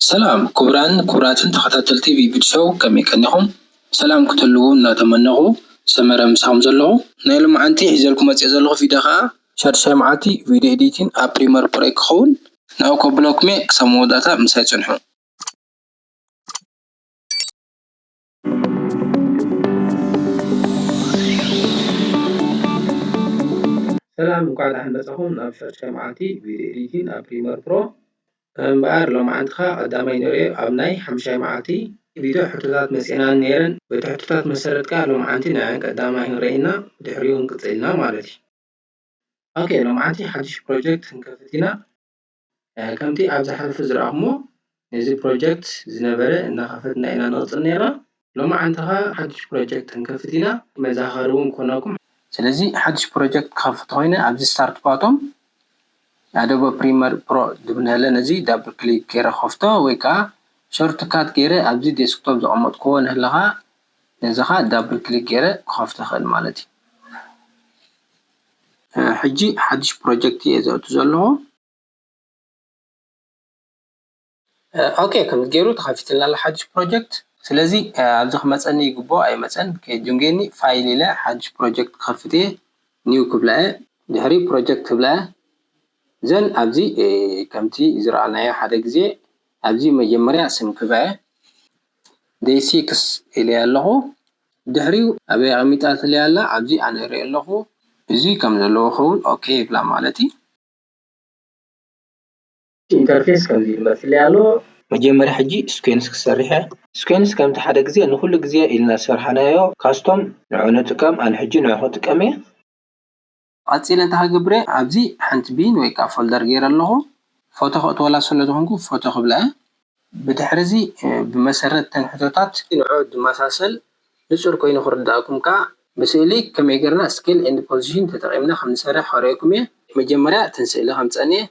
ሰላም ክቡራን ክቡራትን ተኸታተልቲ ቪቢዲ ሾው፣ ከመይ ቀኒኹም? ሰላም ክትህልዉ እናተመነኹ፣ ሰመረ ምሳኹም ዘለኹ። ናይ ሎማዓንቲ ሒዘልኩም መፅእ ዘለኹ ቪድዮ ከዓ ሻድሻይ መዓልቲ ቪድዮ ኤዲቲን ኣብ ፕሪመር ፕሮ ክኸውን። ናብኡ ከብለኩም እየ፣ ክሳብ መወዳእታ ምሳይ ፅንሑ። ሰላም፣ እንኳዕ ደሓን መጻኹም ናብ ሻድሻይ መዓልቲ ቪድዮ ኤዲቲን ኣብ ፕሪመር ፕሮ። እምበኣር ሎማዓንቲ ከኣ ቀዳማይ ንርእዮ ኣብ ናይ ሓምሻይ መዓልቲ ቪድዮ ሕቶታት መጺኤናን ነይረን። በቲ ሕቶታት መሰረት ከኣ ሎማዓንቲ ንዐን ቀዳማይ ንርእይና፣ ብድሕሪኡ ክንቅጽል ኢና ማለት እዩ። ኦኬ፣ ሎማዓንቲ ሓድሽ ፕሮጀክት ክንከፍት ኢና። እ፣ ከምቲ ኣብ ዝሓለፈ ዝረኣኹሞ ነዚ ፕሮጀክት ዝነበረ እናኸፈትና ኢና ንቕጽል ነይርና። ሎማዓንቲ ከኣ ሓድሽ ፕሮጀክት ክንከፍት ኢና። መዘኻኸሪ እውን ክኾነኩም። ስለዚ ሓድሽ ፕሮጀክት ክኸፍት ኮይነ ኣብዚ ስታርት ባቶም ኣዶበ ፕሪመር ፕሮ ዝብል ንህለ ነዚ ዳብል ክሊክ ገይረ ክኸፍቶ ወይ ከዓ ሾርት ካት ገይረ ኣብዚ ዴስክቶፕ ዘቐመጥክዎ ንህለኻ ነዚ ኸኣ ዳብል ክሊክ ገይረ ክኸፍቶ ይኽእል ማለት እዩ። እ፣ ሕጂ ሓድሽ ፕሮጀክት እየ ዘእቱ ዘለኹ። እ፣ ኦኬ፣ ከምዚ ገይሩ ተኸፊትልና ኣሎ ሓድሽ ፕሮጀክት። ስለዚ፣ እ፣ ኣብዚ ክመፀኒ ይግብኦ ኣይመፀን። ከይድንገየኒ ፋይል ኢለ ሓድሽ ፕሮጀክት ክኸፍት እየ፣ ኒው ክብላ እየ። ድሕሪ ፕሮጀክት ክብላ እየ። ዘን ኣብዚ፣ እ፣ ከምቲ ዝረኣናዮ ሓደ ግዜ ኣብዚ መጀመርያ ስም ክህባ እየ። ዴይ ሲክስ ኢለ ኣለኹ። ድሕሪኡ ኣበይ ኣቐሚጣትለይ ኣላ? ኣብዚ ኣነ እርኢ ኣለኹ። እዚ ከም ዘለዎ ክኸውን ኦኬ ይብላ ማለት እዩ። ኢንተርፌስ ከምዚ ይመስል ኣሎ። መጀመርያ ሕጂ ስኩዌንስ ክሰርሕ እየ። ስኩዌንስ ከምቲ ሓደ ግዜ ንኹሉ ግዜ ኢልና ዝሰርሓናዮ ካስቶም ንዑ ንጥቀም። ኣነ ሕጂ ንዑ ክጥቀም እየ። ቀጺለ እንታይ ክገብር እየ? ኣብዚ ሓንቲ ቢን ወይ ከዓ ፎልደር ገይረ ኣለኹ። ፎቶ ከእትወላ ስለ ዝኾንኩ ፎቶ ክብላ እየ። ብድሕሪ እዚ፣ እ፣ ብመሰረት እተን ሕቶታት ንዑ ዝመሳሰል ንጹር ኮይኑ ክርዳእኩም ከኣ ብስእሊ ከመይ ጌርና ስኬል ኤንድ ፖዚሽን ተጠቒምና ከም ንሰርሕ ከርእየኩም እየ። መጀመርያ እተን ስእሊ ከምጸን እየ።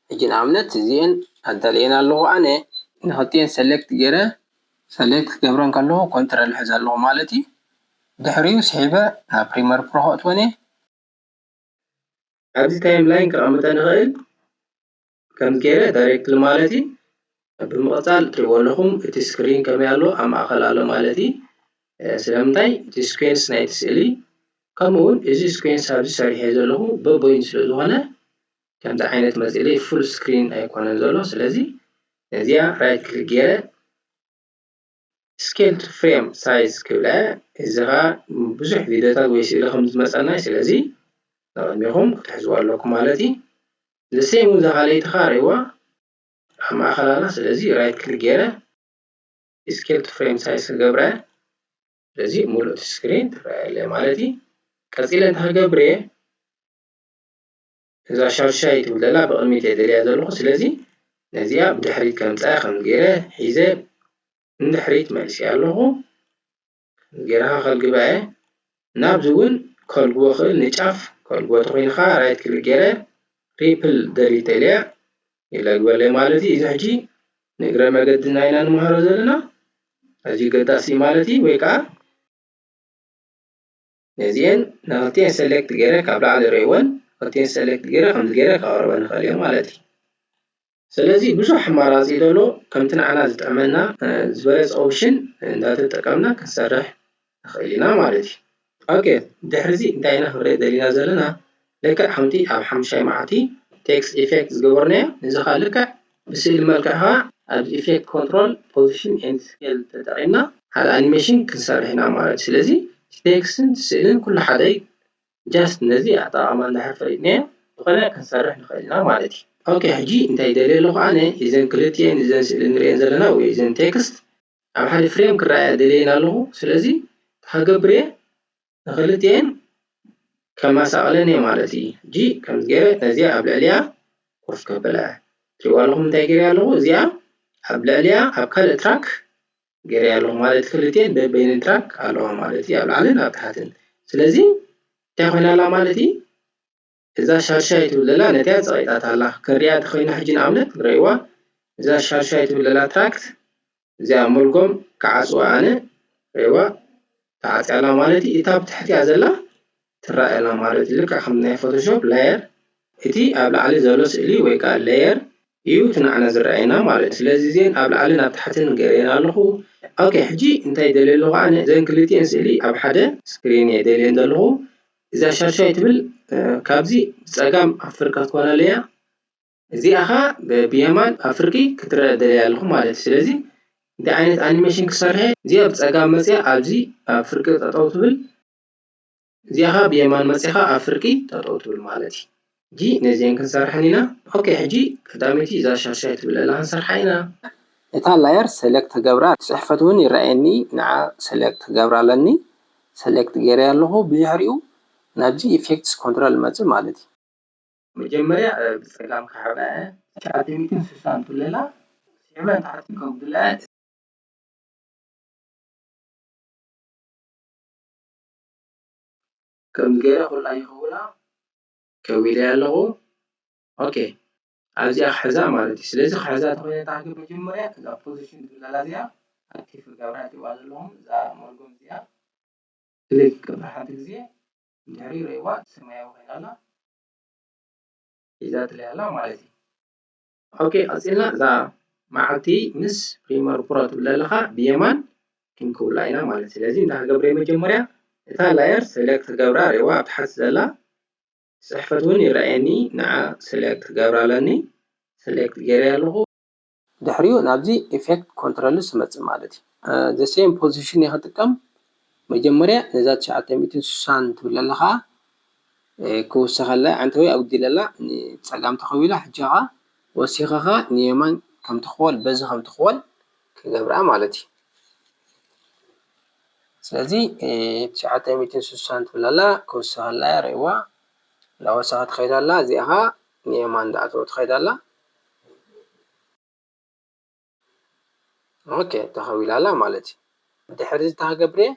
ሕጂ ንኣብነት እዚኤን ኣዳልየን ኣለኹ ኣነ። ንኽልቲኤን ሰሌክት ገይረ፣ ሰሌክት ክገብረን ከለኹ ኮንትረል ሕዝ ኣለኹ ማለት እዩ። ድሕሪኡ ስሒበ ናብ ፕሪመር ፕሮ ከእትወን እየ። ኣብዚ ታይም ላይን ከቐምጠን እኽእል። ከምዚ ገይረ ዳይሬክትሊ ማለት እዩ። ብምቕጻል ትሪእዎ ኣለኹም እቲ ስክሪን ከመይ ኣሎ፣ ኣብ ማእከል ኣሎ ማለት እዩ። እ፣ ስለምንታይ እቲ ስኩዌንስ ናይቲ ስእሊ፣ ከምኡ እውን እዚ ስኩዌንስ ኣብዚ ሰሪሐ ዘለኹ በቦይንት ስለ ዝኾነ፣ ከምዚ ዓይነት መጺእለይ ፉል ስክሪን ኣይኮነን ዘሎ። ስለዚ ነዚኣ ራይት ክሊክ ገይረ ስኬል ቱ ፍሬም ሳይዝ ክብላ፣ እዚ ኸኣ ብዙሕ ቪድዮታት ወይ ስእሊ ከም ዝመጸና እዩ። ስለዚ ንቕድሚኹም ክትሕዝዋ ኣለኩም ማለት እዩ። ዘሴም እውን እዛ ካልኣይቲ ኸኣ ርእይዋ ኣብ ማእከል ኣላ። ስለዚ ራይት ክሊክ ገይረ ስኬል ቱ ፍሬም ሳይዝ ክገብራ እየ። ስለዚ ሙሉእ እቲ ስክሪን ትረኣየለይ ማለት እዩ። ቀጺለ እንታይ ክገብር እየ? እዛ ሻድሻይ ትብል ዘላ ብቕድሚት እየ ደልያ ዘለኹ። ስለዚ ነዚኣ ብድሕሪት ከምጽኣ ከም ገይረ ሒዘ ንድሕሪት መልስያ ኣለኹ። ገይረ ከልግባ እየ። ናብዚ እውን ከልግቦ ክእል፣ ንጫፍ ከልግቦ ተኾይኑ ኸዓ ራይት ክሊክ ገይረ ሪፕል ደሊት ኢለያ ይለግበለይ ማለት እዩ። እዚ ሕጂ ንእግረ መገድና ኢና ንመሃሮ ዘለና። ኣዝዩ ገዳሲ እዩ ማለት እዩ። ወይ ከዓ ነዚኤን ንኽልቲኤን ሰሌክት ገይረ ካብ ላዕሊ ርእይወን፣ ክልቲኤን ሰሌክት ገይረ ከምዚ ገይረ ከቕርበን ንኽእል እየ ማለት እዩ። ስለዚ ብዙሕ ኣማራፂ ዘሎ፣ ከምቲ ንዓና ዝጥዕመና፣ እ፣ ዝበለፀ ኦፕሽን እንዳተጠቀምና ክንሰርሕ ንኽእል ኢና ማለት እዩ። ኦኬ፣ ድሕሪ እዚ እንታይ ኢና ክንርኢ ደሊና ዘለና? ልክዕ ከምቲ ኣብ ሓሙሻይ መዓልቲ ቴክስት ኢፌክት ዝገበርናዮ፣ እዚ ኸዓ ልክዕ ብስእሊ መልክዕ ኸዓ ኣብዚ ኢፌክት ኮንትሮል ፖዚሽን ኤንድ ስኬል ተጠቒምና ሓደ ኣኒሜሽን ክንሰርሕ ኢና ማለት እዩ። ስለዚ እቲ ቴክስትን እቲ ስእልን ኩሉ ሓደ እዩ። ጃስት ነዚ ኣጠቓቕማ እንድሕር ፈሊጥናዮ ዝኾነ ክንሰርሕ ንኽእል ኢና ማለት እዩ። ኦኬ፣ ሕጂ እንታይ ይደልየ ኣለኹ ኣነ? እዘን ክልቲኤን እዘን ስእሊ ንሪኤን ዘለና ወይ እዘን ቴክስት ኣብ ሓደ ፍሬም ክረኣያ ደልየን ኣለኹ። ስለዚ እንታይ ክገብር እየ? ንኽልቲኤን ከመሳቕለን እየ ማለት እዩ። ሕጂ ከምዚ ገይረ ነዚኣ ኣብ ልዕሊኣ ኮፍ ከብላ እየ። ትሪእዋ ኣለኹም እንታይ ገይረ ኣለኹ? እዚኣ ኣብ ልዕሊኣ ኣብ ካልእ ትራክ ገይረ ኣለኹ ማለት ክልቲኤን በበይነን ትራክ ኣለዋ ማለት እዩ፣ ኣብ ላዕልን ኣብ ታሕትን። ስለዚ እንታይ ኮይና ኣላ ማለት እዩ? እዛ ሻድሻይ ትብል ዘላ ነቲኣ ጸቒጣታ ኣላ። ክንሪኣ ተኾይና ሕጂ ንኣብነት ንርእይዋ፣ እዛ ሻድሻይ ትብል ዘላ ትራክት እዚኣ መልጎም ክዓጽዋ ኣነ ርእይዋ ተዓጽያ ኣላ ማለት እዩ። እታ ብትሕቲኣ ዘላ ትረኣይ ኣላ ማለት እዩ። ልክዕ ከም ናይ ፎቶሾፕ ላየር እቲ ኣብ ላዕሊ ዘሎ ስእሊ ወይ ከኣ ሌየር እዩ እቲ ንዓና ዝረኣየና ማለት እዩ። ስለዚ እዚአን ኣብ ላዕልን ኣብ ታሕትን ገይረን ኣለኹ። ኦኬ፣ ሕጂ እንታይ ይደልየ ኣለኹ ኣነ? እዘን ክልቲአን ስእሊ ኣብ ሓደ ስክሪን እየ ደልየን ዘለኹ። እዛ ሻድሻይ ትብል፣ እ፣ ካብዚ ብጸጋም ኣብ ፍርቂ ክትኮነለይ እያ። እዚኣ ኸኣ ብ-፣ ብየማን ኣብ ፍርቂ ክትረአ ደልየ ኣለኹ ማለት እዩ። ስለዚ እንታይ ዓይነት ኣኒሜሽን ክሰርሕ እየ? እዚኣ ብጸጋም መጽያ ኣብዚ ኣብ ፍርቂ ጠጠው ትብል። እዚኣ ኸኣ ብየማን መጺኻ ኣብ ፍርቂ ጠጠው ትብል ማለት እዩ። ሕጂ ነዚአን ክንሰርሐን ኢና። ኦኬ፣ ሕጂ ቀዳመይቲ እዛ ሻድሻይ ትብል ዘላ ክንሰርሓ ኢና። እታ ላየር ሰሌክት ክገብራ፣ ጽሕፈት እውን ይረኣየኒ፣ ንዓ ሰሌክት ክገብራ ኣለኒ። ሰሌክት ገይረ ኣለኹ። ብድሕሪኡ ናብዚ ኢፌክትስ ኮንትሮል እመጽእ ማለት እዩ። መጀመርያ፣ እ፣ ብጸጋም ክሓባ እየ። ትሽዓተ ሚእትን ስሳን ትብል ዘላ፣ ስዒበ ንታሕቲ ከጉድላ እየ። ከምዚ ገይረ ኩላ ይኸውላ ከዊለ ኣለኹ። ኦኬ፣ ኣብዚኣ ክሕዛ ማለት እዩ። ስለዚ ክሕዛ ተኾይነ፣ እታ ሃገር መጀመርያ እዛ ፖዚሽን ትብል ዘላ እዚኣ ኣክቲቭ ክገብራ እትብላ ዘለኹም፣ እዛ መርጎም እዚኣ ክሊክ ክገብራ ሓንቲ ግዜ፣ ድሕሪ ረይዋ ሰማያዊ ኮይና ኣላ። ሒዛትለይ ኣላ ማለት እዩ። ኦኬ፣ ቀጺልና እዛ መዓልቲ ምስ ፕሪመር ፕሮ ትብል ዘለኻ ብየማን ክንክውላ ኢና ማለት እዩ። ስለዚ እንታይ ክገብር እየ? መጀመርያ እታ ላየር ሰሌክት ክገብራ፣ ሬዋ ኣብ ታሕቲ ዘላ ጽሕፈት እውን ይረኣየኒ፣ ንዓ ሰሌክት ክገብራ ኣለኒ። ሰሌክት ገይረ ኣለኹ። ድሕሪኡ ናብዚ ኢፌክት ኮንትሮልስ እመጽእ ማለት እዩ። እ፣ the same position እየ ክጥቀም። መጀመርያ ነዛ ትሽዓተ ሚእትን ስሳን ትብል ዘለኻ፣ እ፣ ክውሰኸላ፣ ዓንተወይ ኣጉዲለላ፣ ንጸጋም ተኸዊላ፣ ሕጂ ኸኣ ወሲኸኻ ንየማን ከም ትኽወል፣ በዚ ከም ትኽወል ክገብራ ማለት እዩ። ስለዚ፣ እ፣ ትሽዓተ ሚእትን ስሳን ትብል ኣላ፣ ክውሰኸላ እያ፣ ርእይዋ። እንዳወሰኸት ትኸይድ ኣላ፣ እዚኣ ኸኣ ንየማን እንዳኣተወት ትኸይድ ኣላ። ኦኬ፣ ተኸዊላ ኣላ ማለት እዩ። ድሕሪ እዚ እንታይ ክገብር እየ?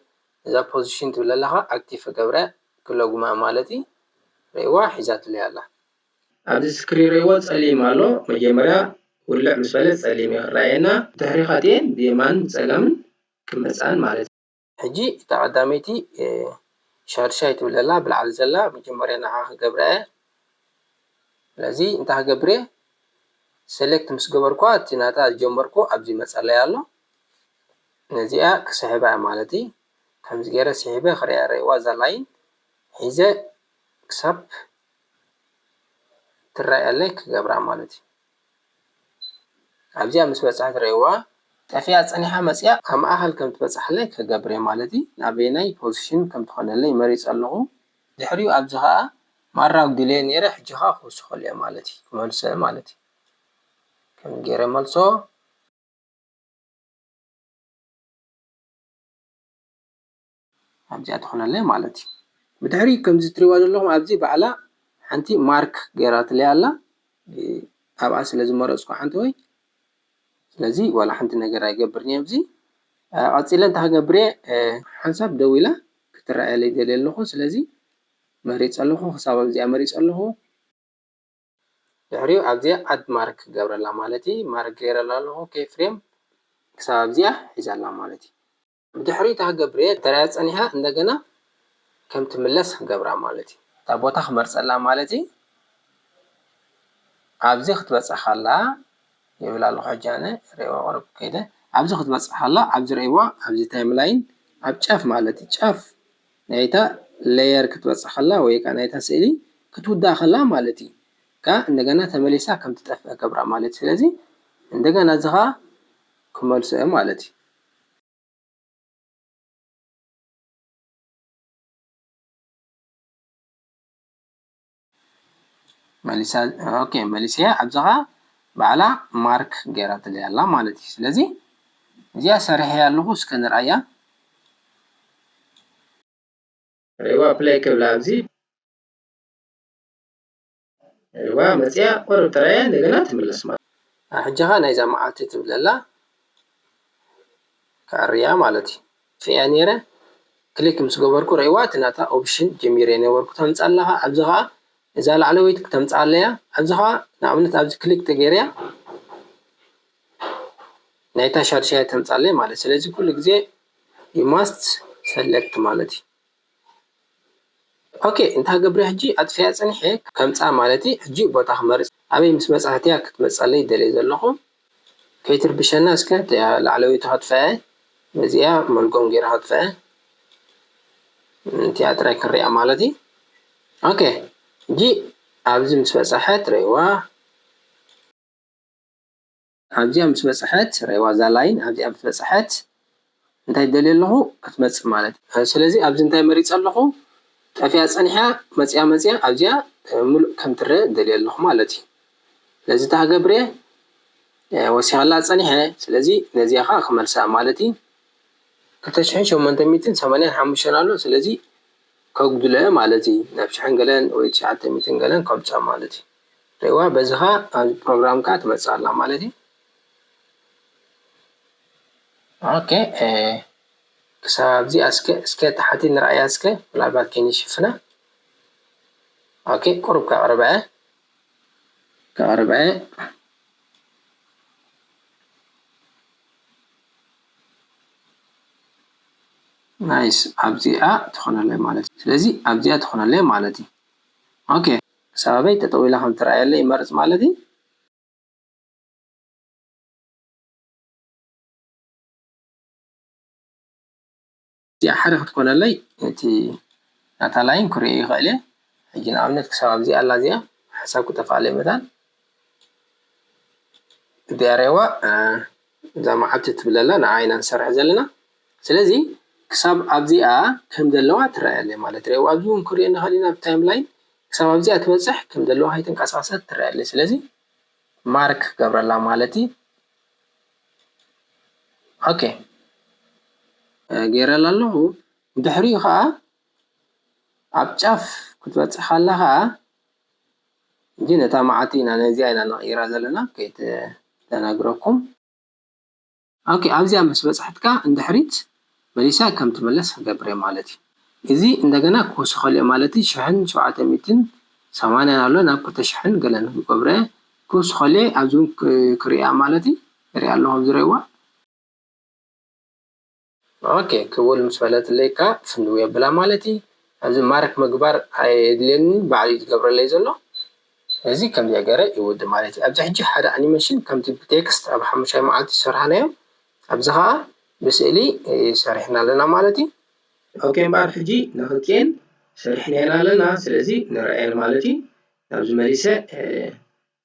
እዛ ፖዚሽን ትብል ኣለኻ ኣክቲቭ ክገብረ ክለጉማ ማለት እዩ። ርእይዋ ሒዛትለይ ኣላ። ኣብዚ ስክሪን ርእይዎ ጸሊም ኣሎ። መጀመርያ ውልዕ ምስ በለ ጸሊም እዩ ክረኣየና። ድሕሪ ኻቲኤን ብየማንን ብጸጋምን ክመጽኣን ማለት እዩ። ሕጂ እታ ቀዳመይቲ፣ እ፣ ሻድሻይ ትብል ዘላ ብላዕሊ ዘላ መጀመርያ ንዓ ክገብራ እየ። ስለዚ እንታይ ክገብር እየ? ሰሌክት ምስ ገበርኳ እቲ ናታ ዝጀመርኩ ኣብዚ መጸለይ ኣሎ። ነዚኣ ክስሕባ እየ ማለት እዩ። ከምዚ ገይረ ስሒበ ክርእያ ርእይዋ እዛ ላይን ሒዘ ክሳብ ትረኣየለይ ክገብራ ማለት እዩ። ኣብዚኣ ምስ በጻሕት ርእይዋ ጠፊኣ ጸኒሓ መጺኣ ኣብ ማእከል ከም ትበጽሓለይ ክገብር እየ ማለት እዩ። ናበየናይ ፖዚሽን ከም ትኾነለይ መሪጸ ኣለኹ። ድሕሪኡ ኣብዚ ኸኣ ማራ ኣጉዲለዮ ነይረ፣ ሕጂ ኸኣ ክውስኸሉ እየ ማለት እዩ። ክመልሶ እየ ማለት እዩ። ከም ገይረ መልሶ። ኣብዚኣ ትኾነለይ ማለት እዩ። ብድሕሪ ከምዚ ትሪእዋ ዘለኹም ኣብዚ ባዕላ ሓንቲ ማርክ ገይራትለይ ኣላ። ኣብኣ ስለ ዝመረጽኩ ሓንቲ ወይ ስለዚ ዋላ ሓንቲ ነገር ኣይገብርን እየ ኣብዚ። እ፣ ቀጺለ እንታይ ክገብር እየ? እ፣ ሓንሳብ ደው ኢላ ክትረኣየለይ ደልየ ኣለኹ። ስለዚ መሪጸ ኣለኹ፣ ክሳብ ኣብዚኣ መሪጸ ኣለኹ። ድሕሪኡ ኣብዚኣ ኣድ ማርክ ክገብረላ ማለት እዩ። ማርክ ገይረላ ኣለኹ፣ ኬይ ፍሬም ክሳብ ኣብዚኣ ሒዛላ ማለት እዩ። ብድሕሪኡ እንታይ ክገብር እየ? ተሪኣ ጸኒሓ እንደገና ከም ትምለስ ክገብራ ማለት እዩ። እታ ቦታ ክመርጸላ ማለት እዩ። ኣብዚ ክትበጽሕ ከላ ይብል ኣለኹ። ሕጂ ኣነ ርእይዋ ቁሩብ ከይደ። ኣብዚ ክትበጽሕ ከላ፣ ኣብዚ ርእይዋ፣ ኣብዚ ታይም ላይን ኣብ ጫፍ ማለት እዩ። ጫፍ ናይታ ሌየር ክትበጽሕ ከላ ወይ ከኣ ናይታ ስእሊ ክትውዳእ ከላ ማለት እዩ። ከኣ እንደገና ተመሊሳ ከም ትጠፍእ ገብራ ማለት እዩ። ስለዚ እንደገና እዚ ከኣ ክመልሶ እየ ማለት እዩ። መሊሳ፣ ኦኬ፣ መሊሰያ። ኣብዚ ኸኣ ባዕላ ማርክ ገይራትለይ ኣላ ማለት እዩ። ስለዚ እዚኣ ሰሪሐያ ኣለኹ፣ እስከ ንርኣያ። ርእይዋ ፕለይ ክብላ ኣብዚ ርእይዋ መጽያ ቁሩብ ጥራይ እንደገና ትምለስ ማለት። አ፣ ሕጂ ኸኣ ናይዛ መዓልቲ ትብል ኣላ ክዕርያ ማለት እዩ። ጥፍያ ነይረ ክሊክ ምስ ገበርኩ ርእይዋ እቲ ናታ ኦፕሽን ጀሚረ ነበርኩ ተምጻ ኣለኻ። ኣብዚ ኸኣ እዛ ላዕለወይቲ ክተምጻ ኣለያ። ኣብዚ ኸኣ ንኣብነት ኣብዚ ክሊክ ተገይርያ ናይታ ሻድሻይ ተምጻለይ ማለት። ስለዚ ኩሉ ግዜ you must select ማለት እዩ። ኦኬ፣ እንታይ ገብረ ሕጂ ኣጥፊኣ ጸኒሐ ከምጻ ማለት እዩ። ሕጂ ቦታ ክመርጽ። ኣበይ ምስ በጻሕት እያ ክትመጻለይ ደልየ ዘለኹ። ከይትርብሸና እስከ እቲኣ ላዕለወይቲ ከጥፍአ፣ በዚኣ መልጎም ገይረ ከጥፍአ። እቲኣ ጥራይ ክንሪኣ ማለት እዩ። ኦኬ፣ ሕጂ ኣብዚ ምስ በጻሐት ረይዋ። ኣብዚኣ ምስ በጻሐት ረይዋ፣ እዛ ላይን ኣብዚኣ ምስ በጻሐት እንታይ ደልየ ኣለኹ? ክትመጽእ ማለት እዩ። ስለዚ ኣብዚ እንታይ መሪጸ ኣለኹ? ጠፊኣ ጸኒሓ፣ መጽያ መጽያ ኣብዚኣ፣ እ፣ ምሉእ ከም ትረአ ደልየ ኣለኹ ማለት እዩ። ስለዚ እንታይ ክገብር እየ? እ፣ ወሲኸላ ጸኒሐ። ስለዚ ነዚኣ ኸኣ ክመልሳ ማለት እዩ። ክልተ ሽሕን ሸሞንተ ሚእትን ሰማንያን ሓሙሽተን ኣሎ። ስለዚ ከጉድሎ እየ ማለት እዩ። ናብ ሽሕን ገለን ወይ ትሽዓተ ሚእትን ገለን ከምጽኣ ማለት እዩ። ሪእዋ፣ በዚ ኸኣ ኣብዚ ፕሮግራም ከኣ ትመጽእ ኣላ ማለት እዩ። ኦኬ፣ እ፣ ክሳብ ኣብዚ እስከ፣ እስከ ታሕቲ ንርኣያ እስከ፣ ምናልባት ከይንሽፍና። ኦኬ፣ ቁሩብ ከቕርባ እየ። ከቕርባ እየ። ናይስ፣ ኣብዚኣ ትኾነለይ ማለት እዩ። ስለዚ ኣብዚኣ ትኾነለይ ማለት እዩ። ኦኬ፣ ክሳብ ኣበይ ጠጠው ኢላ ከም ትረኣየለይ ይመርጽ ማለት እዩ። እዚኣ ሓደ ክትኮነለይ እቲ ናታ ላይን ክርእዮ ይኽእል እየ። ሕጂ ንኣብነት ክሳብ ኣብዚኣ ኣላ እዚኣ ሓሳብ ክጠፍኣለይ መታን። እዚኣ ሬዋ፣ እ፣ እዛ መዓልቲ ትብለላ ንዓ ኢና ንሰርሕ ዘለና። ስለዚ ክሳብ ኣብዚኣ ከም ዘለዋ ትረኣየለይ ማለት ሬዋ። ኣብዚ እውን ክርእዮ ንኽእል ኢና ብታይም ላይን። ክሳብ ኣብዚኣ ትበጽሕ ከም ዘለዋ ከይተንቀሳቐሰት ትረኣየለይ። ስለዚ ማርክ ክገብረላ ማለት እዩ። ኦኬ፣ እ፣ ገይረላ ኣለኹ። ብድሕሪኡ ኸኣ ኣብ ጫፍ ክትበጽሕ ከላ ኸኣ፣ እንጂ ነታ መዓልቲ ኢና ነዚኣ ኢና ነቕይራ ዘለና፣ ከይተደናግረኩም። ኦኬ፣ ኣብዚኣ ምስ በጻሕትካ እንድሕሪት መሊሳ ከም ትምለስ ክገብር እየ ማለት እዩ። እዚ እንደገና ክውስኸሉ እየ ማለት እዩ። ሽሕን ሸውዓተ ሚእትን ሰማንያን ኣሎ፣ ናብ ክልተ ሽሕን ገለን ክገብረ እየ። ክውስኸሉ እየ፣ ኣብዚ እውን ክ-፣ ክርእያ ማለት እዩ። ይርእያ ኣለኹ፣ ኣብዚ ርእይዋ። ኦኬ፣ ክውል ምስ በለትለይ ከኣ ፍንው የብላ ማለት እዩ። ኣብዚ ማርክ ምግባር ኣየድልየንን፣ ባዕሉ እዩ ዝገብረለይ ዘሎ። ስለዚ ከምዚኣ ገይረ ይውድእ ማለት እዩ። ኣብዚ ሕጂ ሓደ ኣኒሜሽን ከምቲ ብቴክስት ኣብ ሓሙሻይ መዓልቲ ዝሰርሓናዮ፣ ኣብዚ ኸኣ ብስእሊ፣ እ፣ ሰሪሕና ኣለና ማለት እዩ። ኦኬ፣ እምበኣር ሕጂ ንኽልቲኤን ሰሪሕናየን ኣለና። ስለዚ ንርኣየን ማለት እዩ። ናብዚ መሊሰ፣ እ፣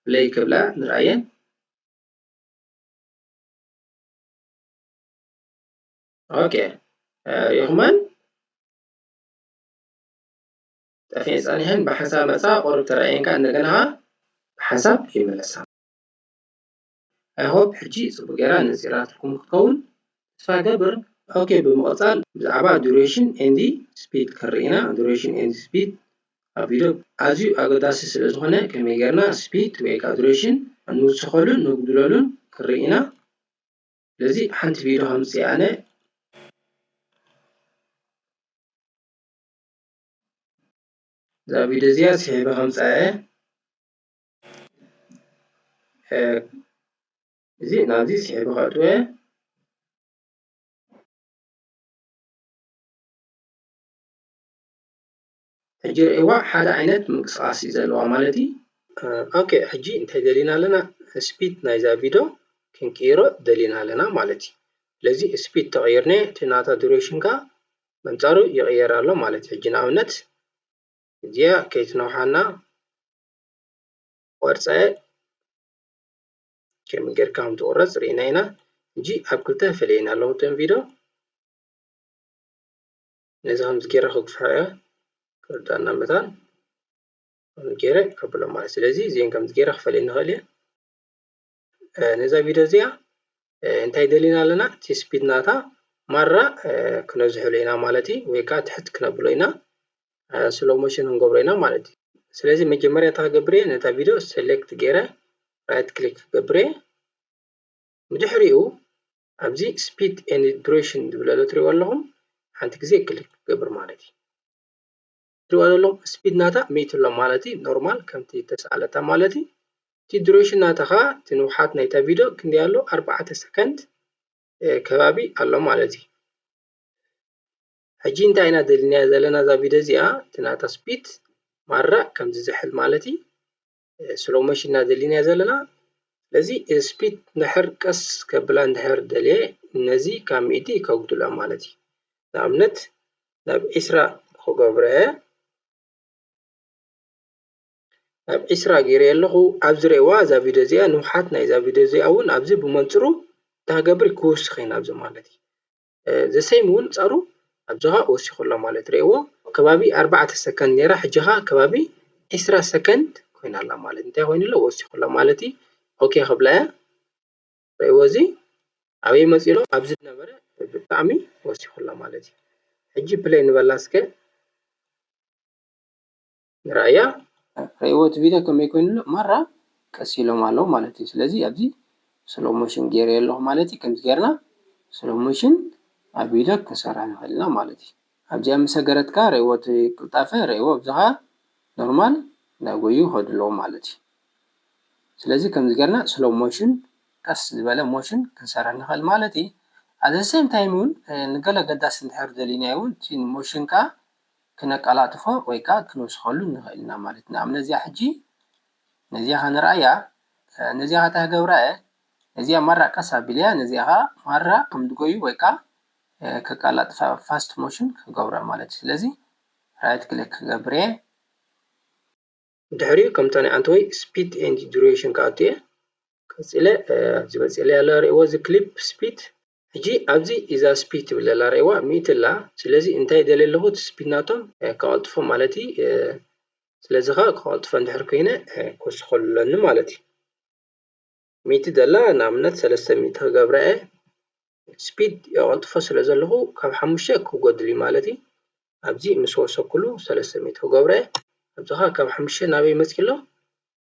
ፕለይ ክብላ ንርኣየን። ኦኬ፣ እ፣ ሪኢኹመን? ጠፊኤን ጸኒሐን ብሓንሳብ መጻ፣ ቁሩብ ተራእየን ከኣ እንደገና ኸኣ ብሓንሳብ ይምለሳ። I hope ሕጂ ጽቡቅ ጌራ ነጺራትኩም ክትከውን ተስፋ ይገብር። ኦኬ፣ ብምቕጻል ብዛዕባ ዱሬሽን ኤንድ ስፒድ ክንርኢ ኢና። ዱሬሽን ኤንድ ስፒድ ኣብ ቪድዮ ኣዝዩ ኣገዳሲ ስለ ዝኾነ፣ ከመይ ጌርና ስፒድ ወይ ከኣ ዱሬሽን ንውስኸሉን ንጉድለሉን ክንርኢ ኢና። ስለዚ ሓንቲ ቪድዮ ከምጽእ ኣነ። እዛ ቪድዮ እዚኣ ስሒበ ከምጽኣ እየ። እ፣ እዚ ናብዚ ስሒበ ከእትዎ እየ። ሕጂ ርእይዋ፣ ሓደ ዓይነት ምንቅስቓስ እዩ ዘለዋ ማለት እዩ። እ፣ ኦኬ፣ ሕጂ እንታይ ደሊና ኣለና? ስፒድ ናይዛ ቪድዮ ክንቅይሮ ደሊና ኣለና ማለት እዩ። ስለዚ ስፒድ ተቐይርና፣ እቲ ናታ ዱሬሽን ከኣ በንጻሩ ይቕየር ኣሎ ማለት እዩ። ሕጂ ንኣብነት እዚኣ ከይትነውሓና ቆርጸ፣ ከመይ ጌርካ ከም ትቑረጽ ርኢና ኢና። ሕጂ ኣብ ክልተ ፈለየን ኣለዉ እተን ቪድዮ። ነዚ ከምዚ ጌረ ክግፍሖ እየ፣ ክርዳና መታን ከምዚ ጌረ ከብሎ ማለት። ስለዚ እዚአን ከምዚ ጌረ ክፈልየን ንኽእል እየ። እ፣ ነዛ ቪድዮ እዚኣ፣ እ፣ እንታይ ደሊና ኣለና? እቲ ስፒድ ናታ ማራ፣ እ፣ ክነዝሕሎ ኢና ማለት እዩ፣ ወይ ከኣ ትሕት ክነብሎ ኢና፣ እ፣ ስሎ ሞሽን ክንገብሮ ኢና ማለት እዩ። ስለዚ መጀመርያ እንታይ ክገብር እየ? ነታ ቪድዮ ሰሌክት ገይረ ራይት ክሊክ ክገብር እየ። ብድሕሪኡ ኣብዚ ስፒድ ኤንድ ዱሬሽን ዝብል ኣሎ ትሪእዎ ኣለኹም፣ ሓንቲ ግዜ ክሊክ ክገብር ማለት እዩ። ትሪእዎ ዘለኹም ስፒድ ናታ ሚእቲ ኣሎ ማለት እዩ፣ ኖርማል ከምቲ ተሰኣለታ ማለት እዩ። እቲ ዱሬሽን ናታ ኸኣ፣ እቲ ንውሓት ናይታ ቪድዮ ክንደይ ኣሎ? ኣርባዕተ ሰከንድ፣ እ፣ ከባቢ ኣሎ ማለት እዩ። ሕጂ እንታይ ኢና ደሊናያ ዘለና እዛ ቪድዮ እዚኣ? እቲ ናታ ስፒድ ማራ ከም ዝዝሕል ማለት እዩ። slow motion ኢና ደሊና ዘለና። ስለዚ speed እንድሕር ቀስ ከብላ እንድሕር ደልየ ነዚ ካብ ሚእቲ ከጉድሎ ማለት እዩ። ንኣብነት ናብ ዒስራ ክገብረ እየ። ናብ ዒስራ ገይረ ኣለኹ። ኣብዚ ርእይዋ እዛ ቪድዮ እዚኣ ንውሓት ናይዛ ቪድዮ እዚኣ እውን ኣብዚ ብመንፅሩ እንታይ ክገብር ክውስኽ ኢና ኣብዚ ማለት እዩ። ዘሰይም እውን ፃሩ ኣብዚኻ ወሲኹ ኣሎ ማለት ርእይዎ። ከባቢ ኣርባዕተ ሰከንድ ነይራ፣ ሕጂኻ ከባቢ ዒስራ ሰከንድ ኮይና ኣላ ማለት እንታይ ኮይኑ ኣሎ ወሲኹ ኣሎ ማለት እዩ። ኦኬ ክብላ እያ። ርእይዎ እዚ ኣበይ መፂሎ ኣብዚ ዝነበረ ብጣዕሚ ወሲኹ ኣሎ ማለት እዩ። ሕጂ ፕለይ ንበላ እስከ ንረኣያ። ርእይዎ እቲ ቪድዮ ከመይ ኮይኑ ኣሎ ማራ ቀስ ኢሎም ኣለዉ ማለት እዩ። ስለዚ ኣብዚ ስሎው ሞሽን ገይረ ኣለኹ ማለት እዩ። ከምዚ ጌርና ስሎው ሞሽን ኣብ ቪድዮ ክንሰርሕ ንኽእል ኢና ማለት እዩ። ኣብዚኣ ምስ ሰገረትካ ርእይዎ እቲ ቅልጣፈ ርእይዎ ኣብዚኻ ኖርማል እንዳጎዩ ይኸዱ ኣለዉ ማለት እዩ። ስለዚ ከምዚ ጌርና ስሎው ሞሽን ቀስ ዝበለ ሞሽን ክንሰርሕ ንኽእል ማለት እዩ። ኣት ሴም ታይም እውን ንገለ ገዳሲ እንድሕር ደሊናዮ እውን እቲ ሞሽን ከዓ ክነቀላጥፎ ወይ ከዓ ክንውስኸሉ ንኽእል ኢና ማለት እዩ። ንኣብነት እዚኣ ሕጂ ነዚኣ ከንርኣያ ነዚኣ ከታ ክገብራ እየ። ነዚኣ ማራ ቀስ ኣቢለያ ነዚኣ ከዓ ማራ ከም ድጎዩ ወይ ከዓ ከቃላጥፋ ፋስት ሞሽን ክገብራ ማለት እዩ። ስለዚ ራይት ክሊክ ክገብር እየ። ድሕሪኡ ከምታ ናይ ኣንተ ወይ ስፒድ ኤንድ ዱሬሽን ክኣቱ እየ። ቀፂለ ኣብዚ መፅለ ያለ ርእይዎ እዚ ክሊፕ ስፒድ ሕጂ ኣብዚ እዛ ስፒድ ትብል ዘላ ርእይዋ ሚእቲ ኣላ። ስለዚ እንታይ ደልየ ኣለኹ እቲ ስፒድ ናቶም ከቐልጥፎ ማለት እዩ። ስለዚ ከዓ ክቐልጥፎ እንድሕር ኮይነ ክውስኸሉ ኣለኒ ማለት እዩ። ሚእቲ ደላ ንኣብነት ሰለስተ ሚእቲ ክገብራ እየ። ስፒድ የቐልጥፎ ስለ ዘለኹ ካብ ሓሙሽተ ክጎድል እዩ ማለት እዩ። ኣብዚ ምስ ወሰኩሉ ሰለስተ ሚእቲ ክገብራ እየ። ኣብዚ ከዓ ካብ ሓሙሽተ ናበይ መፂ ኣሎ?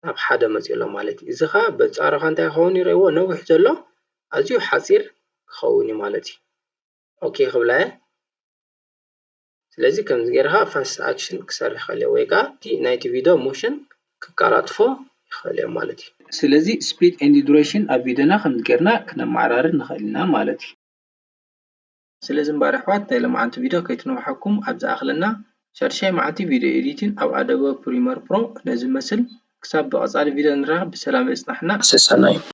ናብ ሓደ መፂ ኣሎ ማለት እዩ። እዚ ከዓ በፃሩ ከዓ እንታይ ክኸውን ይረእዎ ነዊሕ ዘሎ ኣዝዩ ሓፂር ክኸውን እዩ ማለት እዩ። ኦኬ ክብላ እየ። ስለዚ ከምዚ ጌርካ ፋስት ኣክሽን ክሰርሕ ይኽእል እየ ወይ ከዓ እቲ ናይቲ ቪድዮ ሞሽን ክቀላጥፎ ይኽእል እየ ማለት እዩ። ስለዚ ስፒድ ኤንድ ዱሬሽን ኣብ ቪድዮና ከምዚ ጌርና ክነመዓራሪ ንኽእል ኢና ማለት እዩ። ስለዚ እምበኣር ኣሕዋት ናይ ሎማዓንቲ ቪድዮ ከይትነውሓኩም ኣብ ዝኣኽለና ሻድሻይ መዓልቲ ቪድዮ ኤዲቲን ኣብ ኣዶበ ፕሪመር ፕሮ ነዚ መስል ክሳብ ብቐፃሊ ቪድዮ ንራኸብ ብሰላም የፅናሕና። ሰሰናዩ።